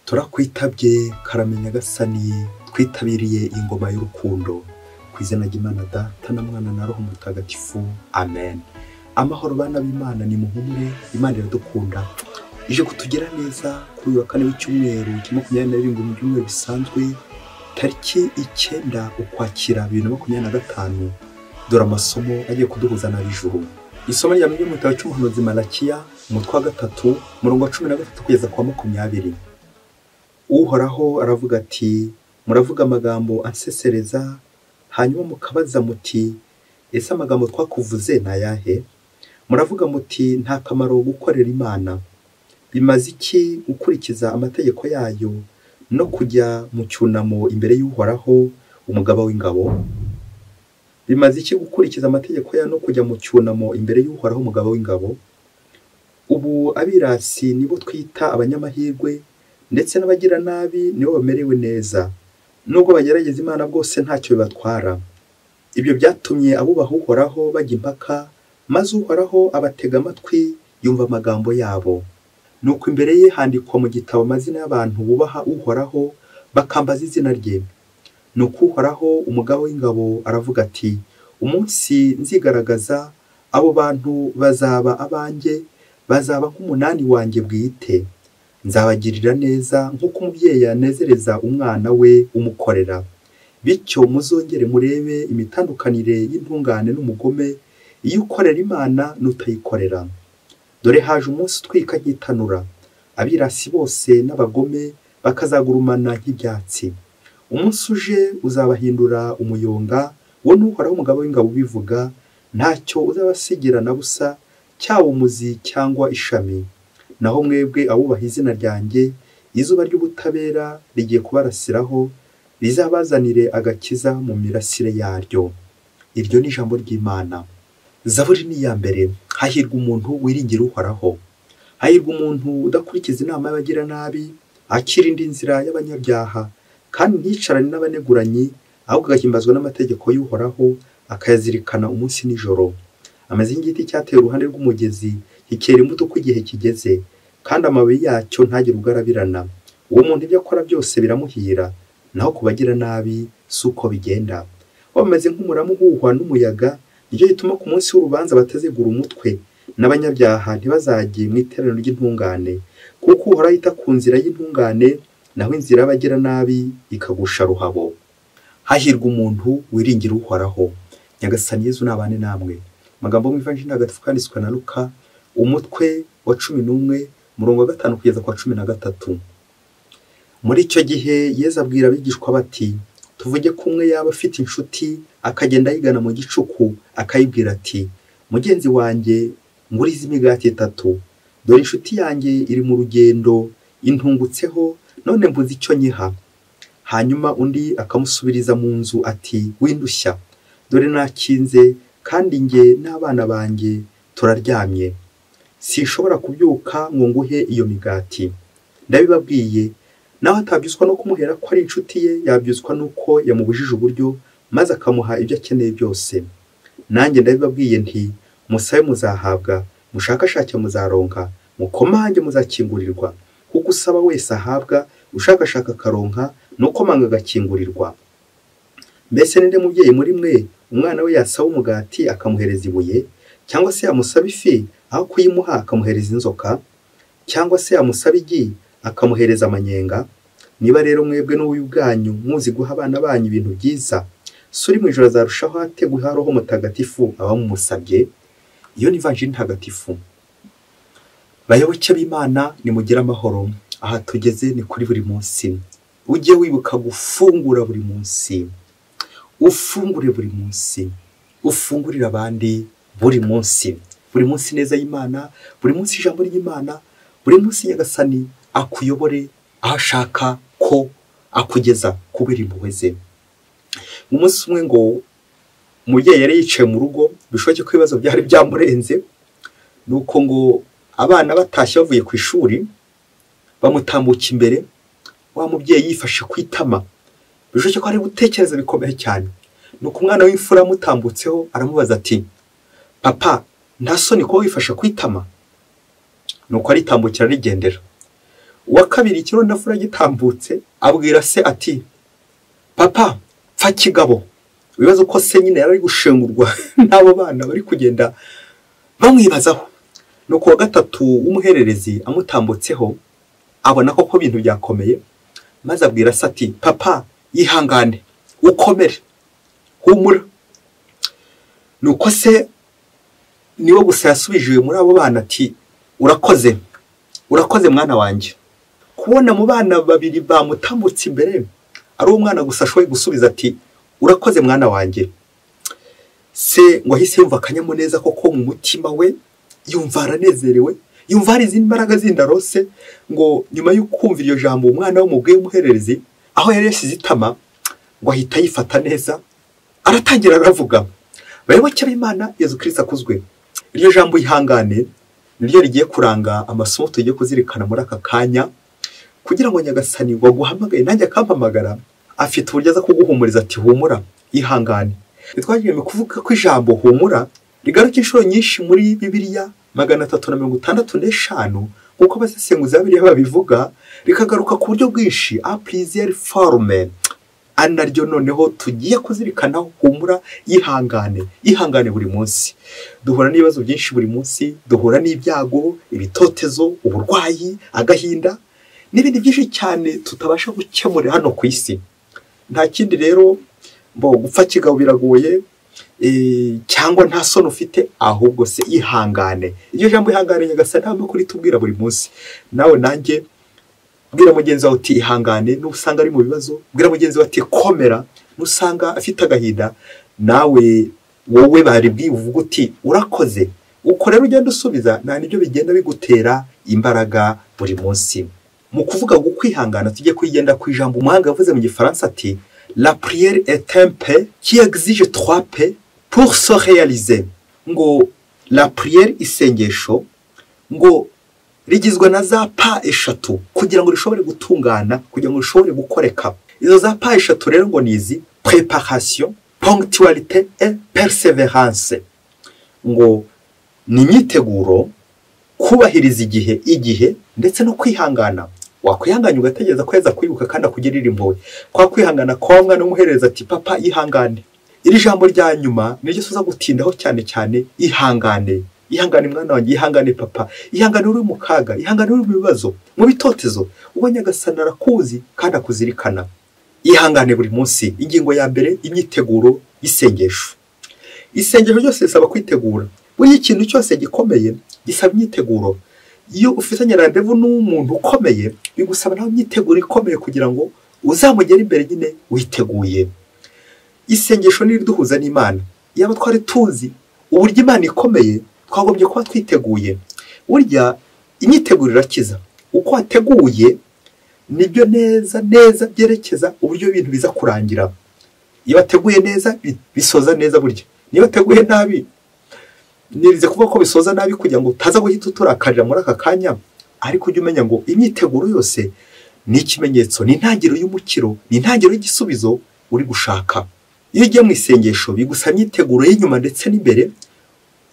Turakwitabye karame Nyagasani, twitabiriye ingoma y'urukundo. Ku izina ry'Imana Data na Mwana na Roho Mutagatifu, amen. Amahoro bana b'Imana, ni muhumure, Imana iradukunda. Ije kutugera neza kuri uyu wa kane w'icyumweru cya 27 mu byumweru bisanzwe, tariki 9 Ukwakira 2025. Dore amasomo agiye kuduhuza n'ab'ijuru. Isomo rya mbere mu gitabo cy'umuhanuzi Malakiya, umutwe wa 3, umurongo wa 13 kugeza kwa 20. Uhoraho aravuga ati: muravuga amagambo ansesereza, hanyuma mukabaza muti ese amagambo twakuvuze ni ayahe? Muravuga muti nta kamaro gukorera Imana. Bimaze iki gukurikiza amategeko yayo no kujya mu cyunamo imbere y'Uhoraho umugaba w'ingabo? Bimaze iki gukurikiza amategeko yayo no kujya mu cyunamo imbere y'Uhoraho umugaba w'ingabo? Ubu abirasi nibo twita abanyamahirwe, ndetse n'abagira nabi nibo bamerewe neza. Nubwo bagerageza Imana bwose ntacyo bibatwara. Ibyo byatumye abubaha Uhoraho bajya impaka, maze Uhoraho abatega amatwi yumva amagambo yabo. Nuko imbere ye handikwa mu gitabo amazina y'abantu bubaha Uhoraho, bakambaza izina rye. Nuko Uhoraho umugaba w'ingabo aravuga ati: umunsi nzigaragaza, abo bantu bazaba abanjye, bazaba nk'umunani wanjye bwite. Nzabagirira neza nk'uko umubyeyi yanezereza umwana we umukorera. Bityo muzongere murebe imitandukanire y'intungane n'umugome, iyo ukorera Imana n'utayikorera. Dore haje umunsi utwika nk'itanura, abirasi bose n'abagome bakazagurumana nk'ibyatsi. Umunsi uje uzabahindura umuyonga, wo n'Uhoraho umugaba w'ingabo ubivuga, ntacyo uzabasigira na busa, cyaba umuzi cyangwa ishami. Naho mwebwe abubaha izina ryanjye, izuba ry'ubutabera rigiye kubarasiraho, rizabazanire agakiza mu mirasire yaryo. Iryo ni ijambo ry'Imana. Zaburi ni iya mbere. Hahirwa umuntu wiringira Uhoraho. Hahirwa umuntu udakurikiza inama y'abagira nabi, akirinda inzira y'abanyabyaha, kandi ntiyicarane n'abaneguranyi, ahubwo agahimbazwa n'amategeko y'Uhoraho, akayazirikana umunsi n'ijoro. Ameze nk'igiti cyateye uruhande rw'umugezi, kikera imbuto uko igihe kigeze, kandi amababi yacyo ntagire ubwo arabirana. Uwo muntu ibyo akora byose biramuhira, naho ku bagira nabi si uko bigenda. Bameze nk'umurama uhuhwa n'umuyaga, nicyo gituma ku munsi w'urubanza batazegura umutwe, n'abanyabyaha ntibazajye mu iteraniro ry'intungane. Kuko Uhoraho yita ku nzira y'intungane, naho inzira y'abagira nabi ikagusha ruhabo. Hahirwa umuntu wiringira Uhoraho. Nyagasani Yezu nabane namwe. Amagambo mu Ivanjiri Ntagatifu yanditswe na Luka, umutwe wa 11, umurongo wa 5 kugeza kwa 13. Muri icyo gihe Yezu abwira abigishwa bati: tuvuge ko umwe yaba afite inshuti, akagenda ayigana mu gicuku, akayibwira ati: mugenzi wanjye nguriza imigati 3, dore inshuti yanjye iri mu rugendo intungutseho, none mbuze icyo nyiha. Hanyuma undi akamusubiriza mu nzu ati: windushya, dore nakinze, kandi njye n'abana banjye turaryamye, sinshobora kubyuka ngo nguhe iyo migati. Ndabibabwiye, naho atabyuswa no kumuhera ko ari inshuti ye, yabyuswa nuko yamubujije uburyo, maze akamuha ibyo akeneye byose. Nanjye ndabibabwiye nti: musabe muzahabwa, mushakashake muzaronka, mukomange muzakingurirwa. Kuko usaba wese ahabwa, ushakashaka akaronka, nukomanga agakingurirwa. Mbese ninde mubyeyi muri mwe umwana we yasaba umugati akamuhereza ibuye, cyangwa se yamusaba ifi aho kuyimuha akamuhereza inzoka, cyangwa se yamusaba igi akamuhereza amanyenga? Niba rero mwebwe n'ububi bwanyu muzi guha abana banyu ibintu byiza, se uri mu ijuru azarushaho ate guha Roho Mutagatifu abamumusabye? Iyo ni Ivanjiri Ntagatifu. Bayoboke b'Imana, nimugire amahoro. Aha tugeze ni kuri buri munsi. Ujye wibuka gufungura buri munsi, ufungure buri munsi, ufungurire abandi buri munsi. Buri munsi neza y'Imana, buri munsi ijambo ry'Imana, buri munsi Nyagasani akuyobore aho ashaka ko akugeza kubera impuhwe ze. Umunsi umwe ngo umubyeyi yari yicaye mu rugo, bishoboke ko ibibazo byari byamurenze, nuko ngo abana batashye bavuye ku ishuri, bamutambuka imbere, wa mubyeyi yifashe ku itama, bishoboke ko ari gutekereza bikomeye cyane. Nuko umwana w'imfura amutambutseho aramubaza ati: papa, nta soni kuba wifashe ku itama? Nuko aritambukira arigendera. Uwa kabiri ikirondafura gitambutse abwira se ati papa pfa kigabo. Wibaza uko se nyine yari ari gushengurwa n'abo bana bari kugenda bamwibazaho. Nuko wa gatatu w'umuhererezi amutambutseho abona koko ibintu byakomeye, maze abwira se ati papa yihangane, ukomere, humura. Nuko se niwe gusa yasubije muri abo bana ati urakoze, urakoze mwana wanjye. Kubona mu bana babiri bamutambutse imbere ari umwana gusa ashoboye gusubiza ati urakoze mwana wanjye, se ngo ahise yumva akanyamuneza koko mu mutima we, yumva aranezerewe, yumva hari izindi mbaraga zindi arose. Ngo nyuma yo kumva iryo jambo umwana w'umubwiye w'umuhererezi aho yari yashyize itama, ngo ahita yifata neza, aratangira aravuga. Bayoboke b'Imana, Yezu Kristo akuzwe. Iryo jambo ihangane niryo rigiye kuranga amasomo tugiye kuzirikana muri aka kanya, kugira ngo Nyagasani waguhamagaye nanjye akampamagara afite uburyo aza kuguhumuriza ati humura, ihangane. Twagiye kuvuga ko ijambo humura rigaruka inshuro nyinshi muri Bibiliya 365, nk'uko abasesenguzi ba Bibiliya babivuga, rikagaruka ku buryo bwinshi a plusieurs formes, ari naryo noneho tugiye kuzirikana humura, yihangane, ihangane buri munsi. Duhura n'ibibazo byinshi buri munsi, duhura n'ibyago, ibitotezo, uburwayi, agahinda n'ibindi byinshi cyane tutabasha gukemura hano ku isi. Nta kindi rero mbo gupfa kigabo biragoye, cyangwa nta soni ufite, ahubwo se ihangane. Iryo jambo ihangane Nyagasani ntabwo kuri tubwira buri munsi. Nawe nanjye bwira mugenzi wawe uti ihangane nusanga ari mu bibazo, bwira mugenzi wawe ati komera nusanga afite agahinda, nawe wowe bari bwivuga uti urakoze. Uko rero ugenda usubiza, nta nibyo bigenda bigutera imbaraga buri munsi. Mu kuvuga ngo kwihangana tujye kwigenda ku ijambo umuhanga yavuze mu Gifaransa ati la prière est un P qui exige 3 P pour se réaliser. Ngo la prière, isengesho, ngo rigizwe na za pa eshatu kugira ngo rishobore gutungana, kugira ngo rishobore gukoreka. Izo za pa eshatu rero ngo ni izi: préparation, ponctualité et persévérance. Ngo ni imyiteguro, kubahiriza igihe ndetse no kwihangana. Wakwihanganya ugategereza ko yaza kwibuka kandi akugirira impuhwe. Kwa kwihangana kwa mwana w'umuhererezi ati papa ihangane. Iri jambo rya nyuma niryo tuza gutindaho cyane cyane, ihangane. Ihangane mwana wanjye, ihangane papa, ihangane uri mu kaga, ihangane uri mu bibazo, mu bitotezo. Uwo Nyagasani arakuzi kandi akuzirikana. Ihangane buri munsi. Ingingo ya mbere, imyiteguro y'isengesho. Isengesho ryose risaba kwitegura. Buri ikintu cyose gikomeye gisaba imyiteguro. Iyo ufitanye rendez-vous n'umuntu ukomeye, bigusaba nawe imyiteguro ikomeye kugira ngo uzamugere imbere nyine witeguye. Isengesho ni iriduhuza n'Imana. Iyaba twari tuzi uburyo Imana ikomeye, twagombye kuba twiteguye. Burya imyiteguro irakiza. Uko wateguye nibyo neza neza byerekeza uburyo ibintu biza kurangira. Iyo wateguye neza bisoza neza burya. Niba wateguye nabi, nirize kuvuga ko bisoza nabi kugira ngo utaza guhita uturakarira muri aka kanya, ariko ujye umenya ngo imyiteguro yose ni ikimenyetso, ni intangiriro y'umukiro, ni intangiriro y'igisubizo uri gushaka. Iyo ugiye mu isengesho bigusaba imyiteguro y'inyuma ndetse n'imbere,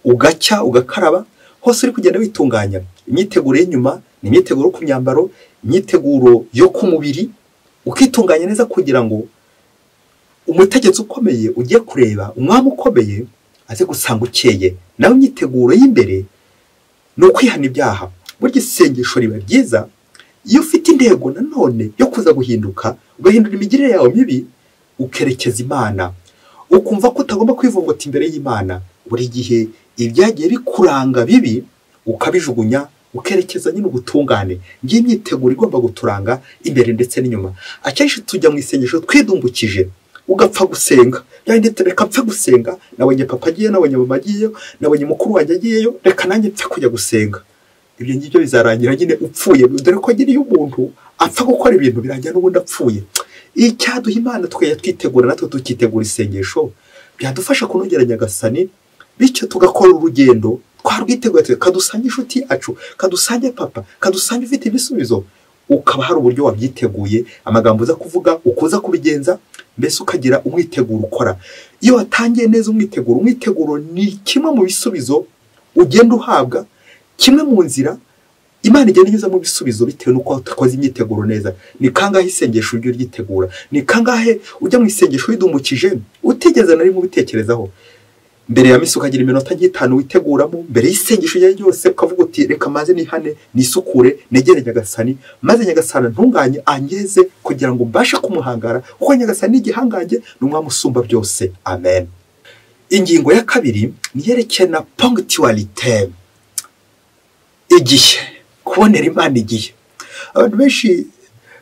ugacya ugakaraba, hose uri kugenda witunganya. Imyiteguro y'inyuma ni imyiteguro ku myambaro, imyiteguro yo ku mubiri, ukitunganya neza kugira ngo umutegetsi ukomeye ugiye kureba, umwami ukomeye aze gusanga ukeye. Nawe imyiteguro y'imbere ni ukwihana ibyaha. Burya isengesho riba ryiza iyo ufite intego nanone yo kuza guhinduka, ugahindura imigirire yawe mibi, ukerekeza Imana, ukumva ko utagomba kwivovota imbere y'Imana. Buri gihe ibyagiye bikuranga bibi ukabijugunya, ukerekeza nyine ubutungane. Ngiyi imyiteguro igomba guturanga imbere ndetse n'inyuma. Akenshi tujya mu isengesho twidumbukije, ugapfa gusenga. Reka mpfe gusenga, nabonye papa agiyeyo, nabonye mama agiyeyo, nabonye mukuru wanjye agiyeyo, reka nanjye mpfe kujya gusenga. Ibyo ngibyo bizarangira nyine upfuye, dore ko nyine iyo umuntu apfa gukora ibintu birangira n'ubundi apfuye. Icyaduha Imana tukajya twitegura natwe tukitegura isengesho, byadufasha kunogera Nyagasani, bityo tugakora urugendo twarwiteguye, kadusange inshuti yacu, kadusange papa, kadusange ufite ibisubizo, ukaba hari uburyo wabyiteguye, amagambo uza kuvuga, ukuza kubigenza, mbese ukagira umwiteguro ukora. Iyo watangiye neza umwiteguro, umwiteguro ni kimwe mu bisubizo ugenda uhabwa, kimwe mu nzira Imana igenda inyuzamo ibisubizo bitewe n'uko utakoze imyiteguro neza. Ni kangahe isengesho ujya uryitegura? Ni kangahe ujya mu isengesho widumukije utigeze na rimwe ubitekerezaho? Mbere ya misa ukagira iminota nk'itanu witeguramo, mbere y'isengesho iryo ari ryo ryose ukavuga uti reka maze nihane, nisukure, negere Nyagasani, maze Nyagasani ntunganye angeze kugira ngo mbashe kumuhangara, kuko Nyagasani ni igihangange, ni umwami usumba byose. Amen. Ingingo ya kabiri ni iyerekeye na ponctualité, igihe, kubonera Imana igihe. Abantu benshi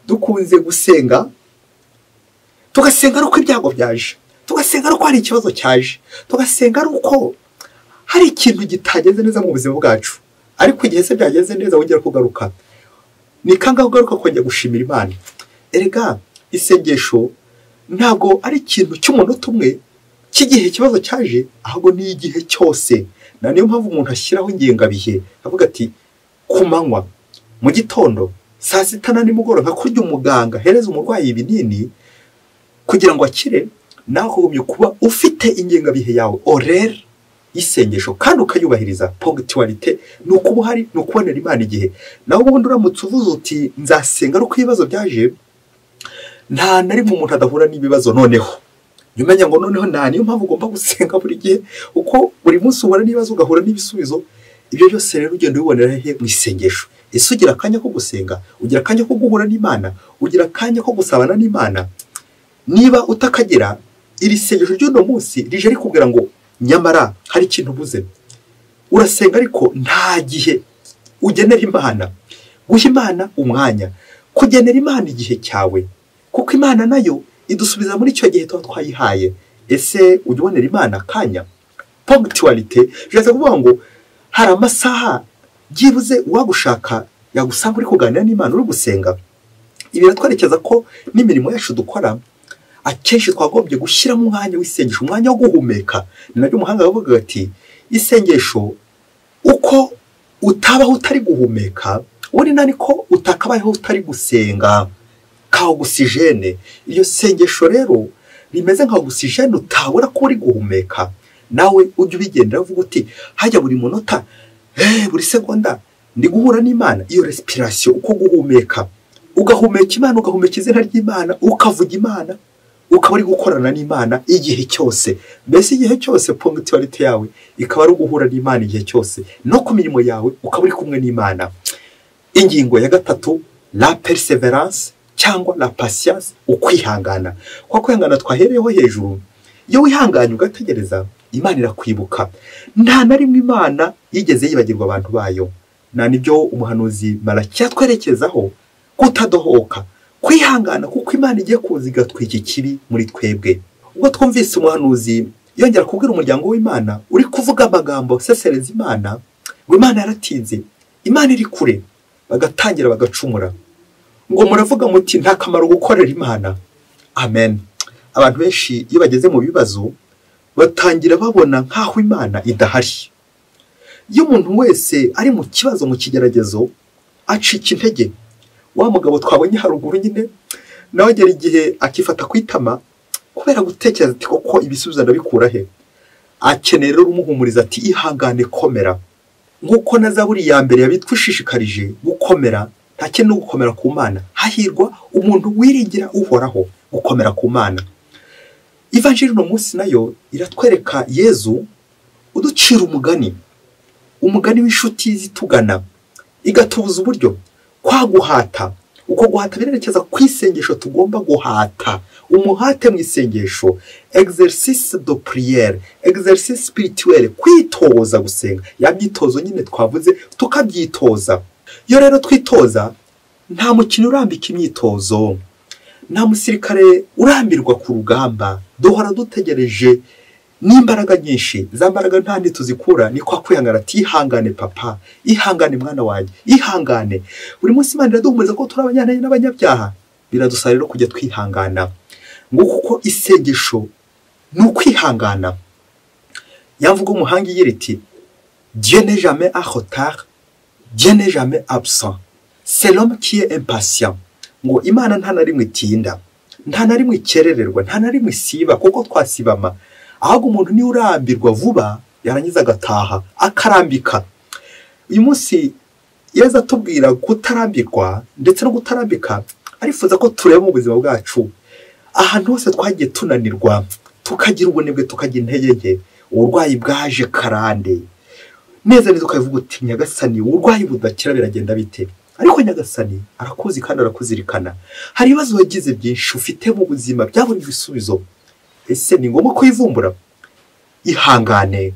dukunze gusenga, tugasenga ari uko ibyago byaje, tugasenga ari uko hari ikibazo cyaje, tugasenga ari uko hari ikintu kitageze neza mu buzima bwacu. Ariko igihe se byageze neza wongera kugaruka, ni kangahe ugaruka kongera gushimira Imana? Erega isengesho ntabwo ari ikintu cy'umunota umwe cy'igihe ikibazo cyaje, ahubwo ni igihe cyose. Na niyo mpamvu umuntu ashyiraho ingengabihe avuga ati ku manywa, mu gitondo, saa sita na nimugoroba, nka kurya umuganga hereza umurwayi ibinini kugira ngo akire, nawe ugumye kuba ufite ingengabihe yawe horaire y'isengesho kandi ukayubahiriza. Ponctualité ni ukuba uhari, ni ukubonera Imana igihe. Naho ubundi uramutse uvuze uti nzasenga ari uko ibibazo byaje, nta na rimwe umuntu adahura n'ibibazo. Noneho jya umenya ngo noneho nta, niyo mpamvu ugomba gusenga buri gihe, uko buri munsi uhura n'ibibazo ugahura n'ibisubizo. Ibyo byose rero ugenda ubibonera he? Mu isengesho. Ese ugira akanya ko gusenga? Ugira akanya ko guhura n'Imana? Ugira akanya ko gusabana n'Imana? Niba utakagira, iri sengesho ry'uno munsi rije rikubwira ngo nyamara hari ikintu ubuze. Urasenga ariko nta gihe ugenera Imana. Guha Imana umwanya, kugenera Imana igihe cyawe, kuko Imana nayo idusubiza muri icyo gihe tuba twayihaye. Ese ujya ubonera Imana akanya? Ponctualité bishatse kuvuga ngo hari amasaha byibuze uwagushaka yagusanga uri kuganira n'Imana, uri gusenga. Ibi biratwerekeza ko n'imirimo yacu dukora akenshi twagombye gushyiramo umwanya w'isengesho, umwanya wo guhumeka. Ni nabyo umuhanga yavugaga ati isengesho uko utabaho utari guhumeka, ubundi nani ko utakabayeho utari gusenga, ka ogisijene. Iryo sengesho rero rimeze nka ogisijene utabura ko uri guhumeka. Nawe ujye ubigendera uvuga uti hajya buri munota, buri segonda ndi guhura n'Imana. Iyo respiration, uko guhumeka, ugahumeka Imana, ugahumeka izina ry'Imana, ukavuga Imana, ukaba uri gukorana n'Imana igihe cyose. Mbese igihe cyose ponctualité yawe ikaba ari uguhura n'Imana igihe cyose, no ku mirimo yawe ukaba uri kumwe n'Imana. Ingingo ya gatatu, la perseverance cyangwa la patience, ukwihangana. Kwa kwihangana twahereyeho hejuru, iyo wihanganye ugategereza, Imana irakwibuka. Nta na rimwe Imana yigeze yibagirwa abantu bayo. Na nibyo umuhanuzi Malaki atwerekezaho, kutadohoka, kwihangana, kuko Imana igiye kuza igatwika ikibi muri twebwe. Ubwo twumvise umuhanuzi yongera kubwira umuryango w'Imana uri kuvuga amagambo asesereza Imana ngo Imana yaratinze, Imana iri kure, bagatangira bagacumura, ngo muravuga muti nta kamaro gukorera Imana. Amen. Abantu benshi iyo bageze mu bibazo batangira babona nk'aho Imana idahari. Iyo umuntu wese ari mu kibazo, mu kigeragezo, acika intege. Wa mugabo twabonye haruguru nyine nawe agera igihe akifata ku itama kubera gutekereza ati koko ibisubizo ndabikura he? Akeneye rero umuhumuriza ati ihangane, komera. Nk'uko na Zaburi ya mbere yabitwishishikarije gukomera, nta kintu no gukomera ku Mana. Hahirwa umuntu wiringira Uhoraho, gukomera ku Mana. Ivanjiri uno munsi nayo iratwereka Yezu uducira umugani, umugani w'inshuti zitugana, igatubuza uburyo kwa guhata. Uko guhata birerekeza ku isengesho tugomba guhata, umuhate mu isengesho, exercice de prière, exercice spirituel, kwitoza gusenga. Ya myitozo nyine twavuze tukabyitoza. Iyo rero twitoza, nta mukino urambika imyitozo, nta musirikare urambirwa ku rugamba, duhora dutegereje n'imbaraga nyinshi. Za mbaraga nta ndi tuzikura, ni kwa kwihangana. Ati ihangane papa, ihangane mwana wanjye, ihangane. Buri munsi Imana iraduhumuriza ko turi abanyantege n'abanyabyaha. Biradusaba rero kujya twihangana, ngo kuko isengesho ni ukwihangana. Yavuga umuhanga igira iti Dieu n'est jamais en retard, Dieu n'est jamais absent, c'est l'homme qui est impatient. Ngo Imana nta na rimwe itinda, nta na rimwe ikerererwa, nta na rimwe isiba, kuko twasibama. Ahubwo umuntu niwe urambirwa vuba, yarangiza agataha akarambika. Uyu munsi Yezu atubwira kutarambirwa ndetse no gutarambika, arifuza ko tureba mu buzima bwacu ahantu hose twagiye tunanirwa, tukagira ubunebwe, tukagira intege nke, uburwayi bwaje karande neza neza ukavuga uti Nyagasani uburwayi budakira biragenda bite? Ariko Nyagasani arakuzi kandi arakuzirikana. Hari ibibazo wagize byinshi ufite mu buzima byabura ibisubizo. Ese ni ngombwa kuyivumbura? Ihangane,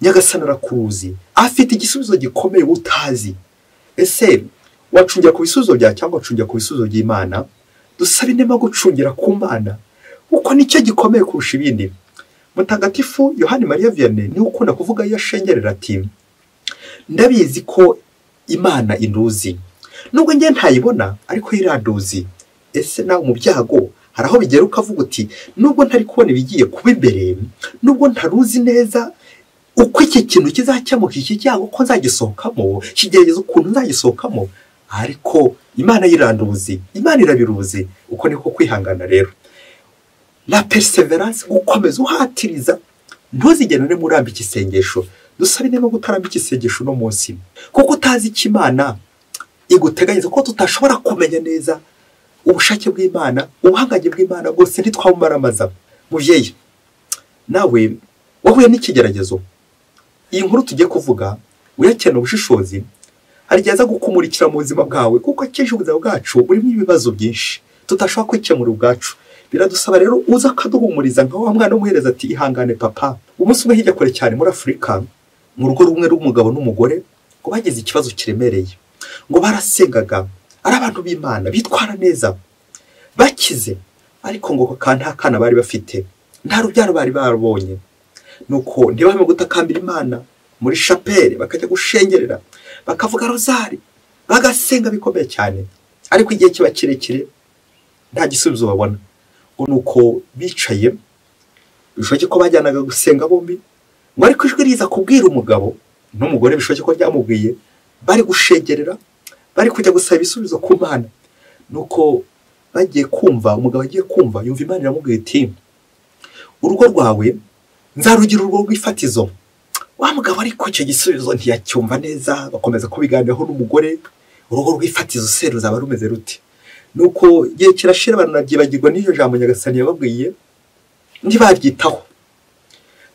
Nyagasani arakuzi, afite igisubizo gikomeye utazi. Ese wacungira ku bisubizo bya cyangwa wacungira ku bisubizo by'Imana? Dusabe inema gucungira ku Mana kuko nicyo gikomeye kurusha ibindi. Mutagatifu Yohani Mariya Vianney niwe ukunda kuvuga iyo ashengerera ati ndabizi ko Imana induzi, nubwo njye ntayibona ariko iranduzi. Ese nawe mu byago hari aho bigera ukavuga uti nubwo ntari kubona ibigiye kuba imbere, nubwo ntaruzi neza uko iki kintu kizakemuka, iki cyago ko nzagisohokamo, kigerageza ukuntu nzagisohokamo, ariko Imana yiranduzi, Imana irabiruzi. Uko niko kwihangana rero, la perseverance, gukomeza uhatiriza, ntuzigere urimo urambika isengesho. Dusabe inema gutarambika isengesho uno munsi, kuko utazi icyo Imana iguteganyiriza, kuko tutashobora kumenya neza ubushake bw'Imana, ubuhangange bw'Imana bwose ntitwabumaramaza. Mubyeyi, nawe wahuye n'ikigeragezo, iyi nkuru tugiye kuvuga uyakeneye ubushishozi, hari igihe aza gukumurikira mu buzima bwawe, kuko akenshi ubuzima bwacu burimo ibibazo byinshi tutashobora kwikemura ubwacu. Biradusaba rero uza akaduhumuriza nka wa mwana w'umuhereza ati ihangane papa. Umunsi umwe hirya kure cyane muri Afurika, mu rugo rumwe rw'umugabo n'umugore, ngo bagize ikibazo kiremereye. Ngo barasengaga, ari abantu b'Imana bitwara neza, bakize, ariko ngo nta kana bari bafite, nta rubyaro bari barabonye. Nuko ntibahweme gutakambira Imana muri chapelle, bakajya gushengerera, bakavuga rozari, bagasenga bikomeye cyane, ariko igihe kiba kirekire nta gisubizo babona. Ngo nuko bicaye, bishoboke ko bajyanaga gusenga bombi, ngo ariko ijwi riza kubwira umugabo n'umugore, bishoboke ko ryamubwiye, bari gushengerera, bari kujya gusaba ibisubizo ku Mana. Nuko bagiye kumva, umugabo agiye kumva, yumva Imana iramubwira iti urugo rwawe nzarugira urugo rw'ifatizo. Wa mugabo ariko icyo gisubizo ntiyacyumva neza, bakomeza kubiganiraho n'umugore, urugo rw'ifatizo se ruzaba rumeze rute? Nuko igihe kirashira baranabyibagirwa n'iryo jambo Nyagasani yababwiye, ntibaryitaho.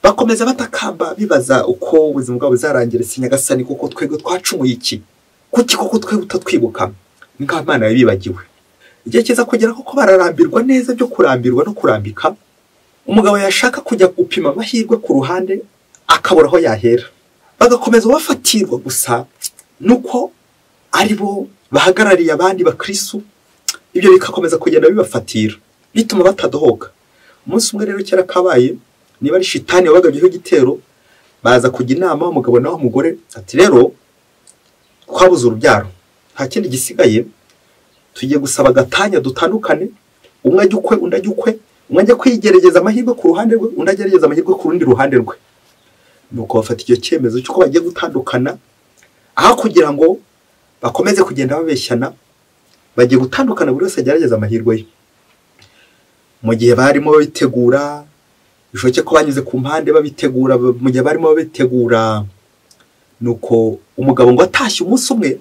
Bakomeza batakamba bibaza uko ubuzima bwabo buzarangira. Si Nyagasani kuko twebwe twacumuye iki? Kuki koko twebwe utatwibuka? Nka Imana yabibagiwe. Igihe kiza kugera koko bararambirwa neza byo kurambirwa no kurambika, umugabo yashaka kujya gupima amahirwe ku ruhande akabura aho yahera. Bagakomeza bafatirwa gusa nuko ari bo bahagarariye abandi bakristu, ibyo bikakomeza kugenda bibafatira bituma batadohoka. Umunsi umwe rero kera kabaye, niba ari shitani wabagabyeho igitero, baza kujya inama umugabo nawe umugore ati rero twabuze urubyaro, nta kindi gisigaye, tugiye gusaba gatanya dutandukane, umwe ajya ukwe undi ajya ukwe, umwe ajya kwigerageza amahirwe ku ruhande rwe, undi agerageza amahirwe ku rundi ruhande rwe. Nuko bafata icyo cyemezo cy'uko bagiye gutandukana, aho kugira ngo bakomeze kugenda babeshyana, bagiye gutandukana, buri wese agerageza amahirwe ye. Mu gihe barimo babitegura, bishoboke ko banyuze ku mpande babitegura, mu gihe barimo babitegura, nuko umugabo ngo atashye umunsi umwe,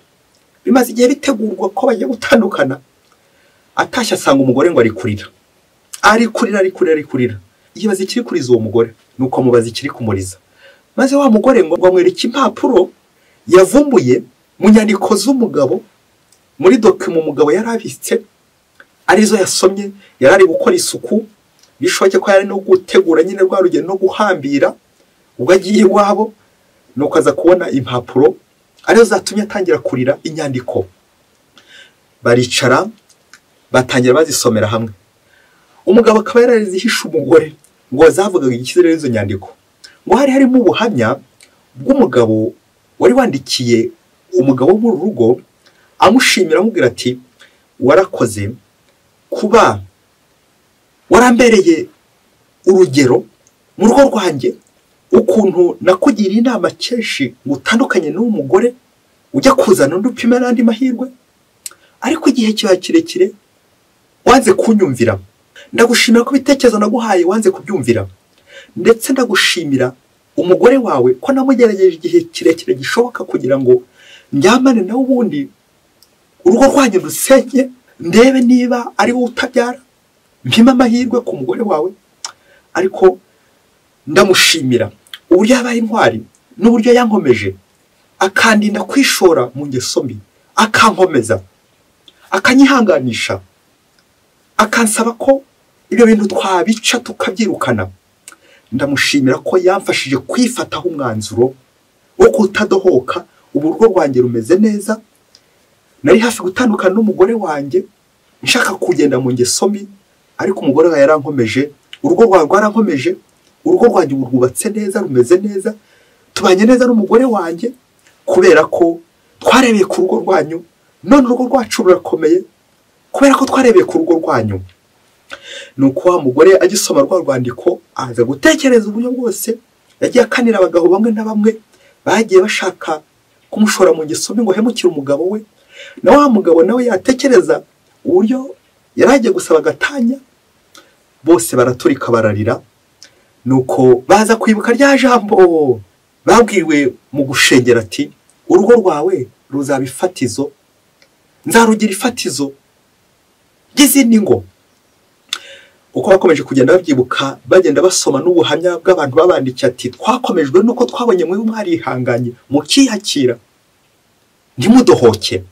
bimaze igihe bitegurwa ko bagiye gutandukana, atashye asanga umugore ngo ari kurira, ari kurira, ari kurira, ari kurira. Yibaza ikiri kuriza uwo mugore, nuko amubaza ikiri kumuriza. Maze wa mugore ngo amwereke impapuro yavumbuye mu nyandiko z'umugabo, muri document umugabo yari abitse, arizo yasomye, yari ari gukora isuku, bishoboke ko yari no gutegura nyine rwa rugendo no guhambira ubwo agiye iwabo, nuko aza kubona impapuro arizo zatumye atangira kurira inyandiko. Baricara batangira bazisomera hamwe. Umugabo akaba yarazihishe umugore ngo zavugaga ikizere izo nyandiko. Ngo hari harimo ubuhamya bw'umugabo wari wandikiye umugabo wo mu rugo amushimira, amubwira ati warakoze kuba warambereye urugero mu rugo rwanjye, ukuntu nakugiriye inama kenshi ngo utandukanye n'uwo mugore ujya kuzana undi upime n'andi mahirwe, ariko igihe kiba kirekire wanze kunyumvira. Ndagushimira ko ibitekerezo naguhaye wanze kubyumvira, ndetse ndagushimira umugore wawe ko namugerageje igihe kirekire gishoboka kugira ngo Ndyamane nawe ubundi urugo rwanyu rusenye, ndebe niba ari wowe utabyara, mpima amahirwe ku mugore wawe. Ariko ndamushimira uburyo yabaye intwari n'uburyo yankomeje, akandinda kwishora mu ngeso mbi, akankomeza, akanyihanganisha, akansaba ko ibyo bintu twabica tukabyirukana. Ndamushimira ko yamfashije kwifataho umwanzuro wo kutadohoka. Ubu urugo rwanjye rumeze neza. Nari hafi gutandukana n'umugore wanjye nshaka kugenda mu ngeso mbi, ariko umugore wawe yarankomeje, urugo rwawe rwarankomeje, urugo rwanjye ubu rwubatse neza, rumeze neza, tubanye neza n'umugore wanjye kubera ko twarebeye ku rugo rwanyu. None urugo rwacu rurakomeye kubera ko twarebeye ku rugo rwanyu. Nuko wa mugore agisoma rwa rwandiko aza gutekereza uburyo bwose yagiye akanira abagabo bamwe na bamwe bagiye bashaka kumushora mu ngeso mbi ngo ahemukire umugabo we. Na wa mugabo nawe yatekereza uburyo yaragiye gusaba agatanya, bose baraturika bararira. Nuko baza kwibuka rya jambo babwiwe mu gushengera ati urugo rwawe ruzaba ifatizo, nzarugira ifatizo ry'izindi ngo. Uko bakomeje kugenda babyibuka, bagenda basoma n'ubuhamya bw'abantu babandikiye ati twakomejwe nuko twabonye mwe mwarihanganye mukiyakira ntimudohoke.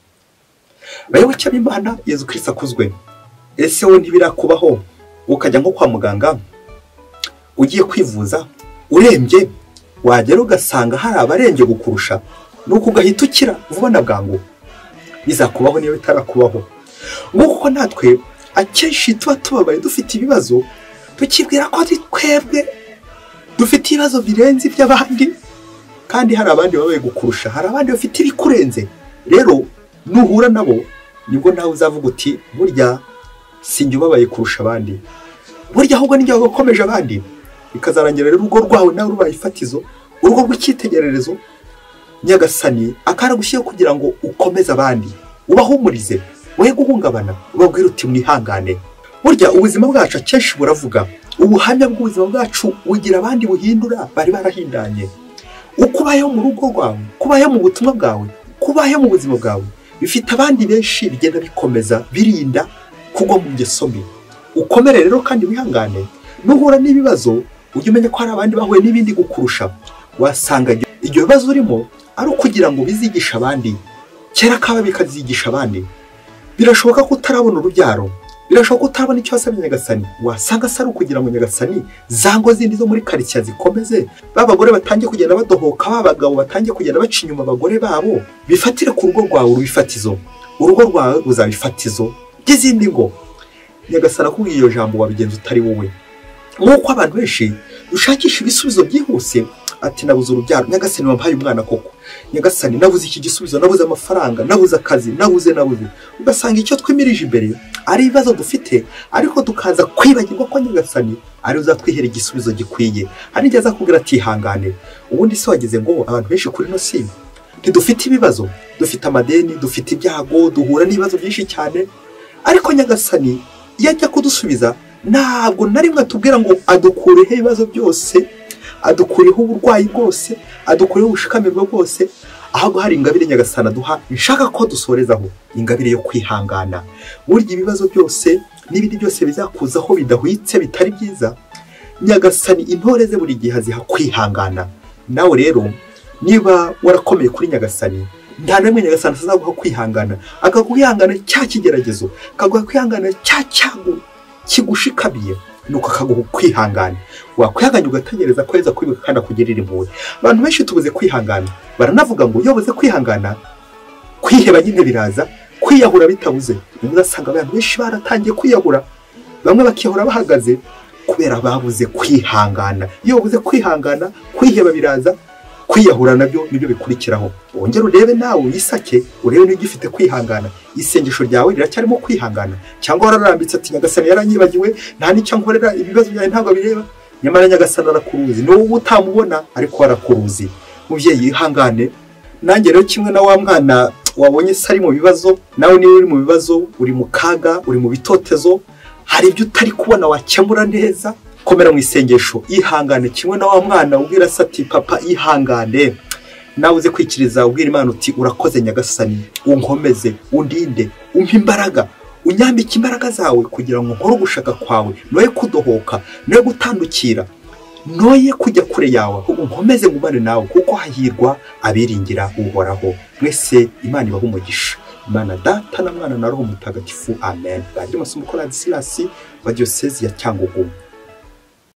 Bayoboke b'Imana, Yezu Kristo akuzwe. Ese wowe ntibirakubaho ukajya nko kwa muganga ugiye kwivuza urembye, wagera ugasanga hari abarembye gukurusha, nuko ugahita ukira vuba na bwangu? Bizakubaho niyo bitarakubaho. Nguko natwe akenshi tuba tubabaye dufite ibibazo, tukibwira ko ari twebwe dufite ibibazo birenze iby'abandi, kandi hari abandi babaye gukurusha, hari abandi bafite ibikurenze. Rero nuhura nabo nibwo nawe uzavuga uti burya sinjye ubabaye kurusha abandi, burya ahubwo nijye wakomeje abandi. Bikazarangira rero urugo rwawe nawe rubaye ifatizo, urugo rw'icyitegererezo. Nyagasani akaragushyira kugira ngo ukomeze abandi, ubahumurize, we guhungabana, ubabwire uti mwihangane. Burya ubuzima bwacu akenshi buravuga, ubuhamya bw'ubuzima bwacu bugira abandi buhindura bari barahindanye. Uko ubayeho mu rugo rwawe, kubayeho mu butumwa bwawe, kubayeho mu buzima bwawe, bifite abandi benshi bigenda bikomeza birinda kugwa mu ngeso mbi. Ukomere rero kandi wihangane. Nuhura n'ibibazo ujye umenya ko hari abandi bahuye n'ibindi gukurusha. Wasanga ibyo bibazo urimo ari ukugira ngo bizigishe abandi, kera kaba bikazigisha abandi. Birashoboka ko utarabona urubyaro, birashoboka ko utarabona icyo wasabye Nyagasani. Wasanga se ari ukugira ngo Nyagasani za ngo zindi zo muri karitsiye zikomeze, ba bagore batangiye kugenda badohoka, ba bagabo batangiye kugenda baca inyuma abagore babo, bifatire ku rugo rwawe urubifatizo. Urugo rwawe ruzaba ifatizo ry'izindi ngo. Nyagasani akubwiye iyo jambo wabigenza utari wowe. Nk'uko abantu benshi dushakisha ibisubizo byihuse, ati nabuze urubyaro, Nyagasani wampaye umwana koko, Nyagasani nabuze iki gisubizo, nabuze amafaranga, nabuze akazi, nabuze. Ugasanga icyo twimirije imbere ari ibibazo dufite, ariko tukaza kwibagirwa ko Nyagasani ari uzatwihera igisubizo gikwiye. Hari igihe azakubwira ati ihangane. Ubundi se wageze ngo abantu benshi kuri ino si ntidufite ibibazo, dufite amadeni, dufite ibyago, duhura n'ibibazo byinshi cyane, ariko Nyagasani iyo ajya kudusubiza ntabwo na rimwe atubwira ngo adukureho ibibazo byose, adukureho uburwayi bwose, adukureho ubushikamirwe bwose, ahubwo hari ingabire Nyagasani aduha nshaka ko dusorezaho, ingabire yo kwihangana. Burya ibibazo byose n'ibindi byose bizakuzaho bidahwitse bitari byiza, Nyagasani intore ze buri gihe aziha kwihangana. Nawe rero niba warakomeye kuri Nyagasani, nta namwe Nyagasani azaguha kwihangana, akaguhangana cya kigeragezo, akaguha kwihangana cya cyago kigushikamiye, nuko akaguha kwihangana. Wakwihangana ugategereza ko yeza kwibuka kandi akugirira impuhwe. Abantu benshi tubuze kwihangana, baranavuga ngo iyo buze kwihangana kwiheba nyine biraza, kwiyahura bitabuze. Uzasanga abantu benshi baratangiye kwiyahura, bamwe bakihora bahagaze kubera babuze kwihangana. Iyo buze kwihangana, kwiheba biraza, kwiyahura nabyo nibyo bikurikiraho. Wongere urebe nawe wisake, urebe niba ugifite kwihangana. Isengesho ryawe riracyarimo kwihangana, cyangwa wararambitse ati Nyagasani yaranyibagiwe, nta n'icyo nkorera, ibibazo byawe ntabwo bireba. Nyamara Nyagasani arakuruzi, n'ubu utamubona ariko arakuruzi. Mubyeyi ihangane. Nanjye rero kimwe na wa mwana wabonye se ari mu bibazo, nawe niba uri mu bibazo, uri mu kaga, uri mu bitotezo, hari ibyo utari kubona wakemura neza, komera mu isengesho, ihangane. Kimwe na wa mwana ubwira se ati papa ihangane, Nawe uze kwikiriza ubwira Imana uti urakoze Nyagasani, unkomeze, undinde, umpe imbaraga, unyambike imbaraga zawe kugira ngo nkore ugushaka kwawe, noye kudohoka, noye gutandukira, noye kujya kure yawe, ahubwo nkomeze ngumane nawe, kuko hahirwa abiringira Uhoraho. Mwese Imana ibahe umugisha. Imana Data na Mwana na Roho Mutagatifu, amen. Padiri Masumbuko Ladislas wa Diyosezi ya Cyangugu.